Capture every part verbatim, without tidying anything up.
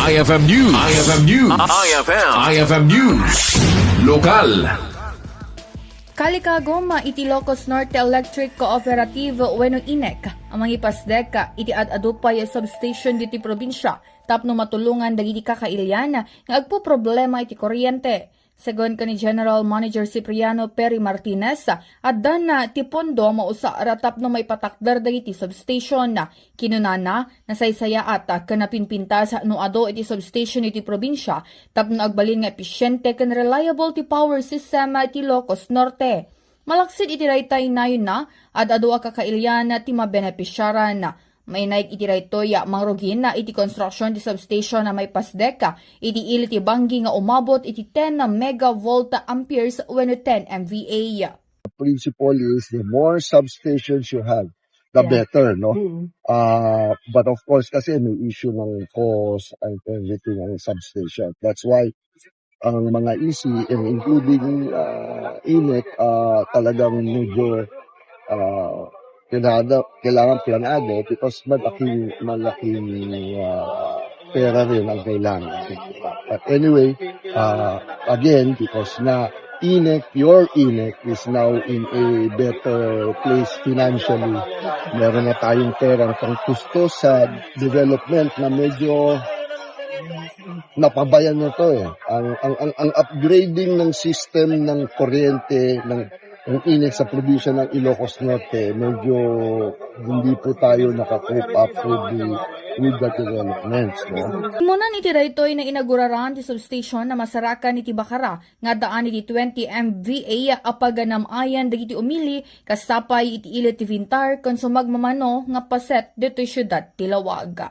I F M News. I F M News. I F M. I F M News. Lokal. Kalikagum iti Ilocos Norte Electric Cooperative wenno inec a mangipasdek iti ad-adu pay a substation ditoy probinsia tapno matulongan dagiti kakailian nga agpoproblema iti kuryente. Segun ken ni General Manager Cipriano Perry Martinez, addan ti pondo a mausar tapno maipatakder dagiti substation. Kinunana, nasaysayaat ken napinpintas no adu iti substation iti probinsia tapno agbalin nga efisiente ken reliable ti power system ti Ilocos Norte. Malaksid iti dayta a nayonna, ad-adu a kakailian ti mabenepisiaran. Mainaig iti daytoy a mangrugin iti construction ti substation a maipasdek iti ili ti banggi nga umabot iti ten megavolt amperes wenno ten M V A. Principle is the more substations you have, the Yeah. better, no? Mm. Ah, but of course, kasi may issue ng cost and everything ng substation. That's why ang mga E C, and including uh, inec, ah, talagang medyo uh, kailangan, kailangan planado because malaking, malaking ah, pera rin ang kailangan. But anyway, uh, again, because na inec, your inec is now in a better place financially. Meron na tayong perang pangtustos sa development na medyo napabayan na to eh. Ang, ang, ang, ang upgrading ng system ng kuryente ng, ng inec sa probinsya ng Ilocos Norte, medyo hindi po tayo naka-cope up with the, with the developments. No? Imunan iti daytoy na inaguraran ti substation na masarakan iti Bacara nga addaan iti twenty M V A a paganam-ayan dagiti umili kas sapay iti ili ti Vintar ken sumagmamano nga paset ditoy siudad ti Laoag.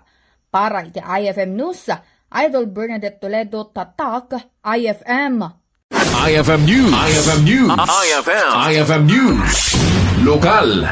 Para iti I F M News, Idol Bernadette Toledo, Tatak, I F M. I F M News. I F M News. I F M. I F M News. Lokal.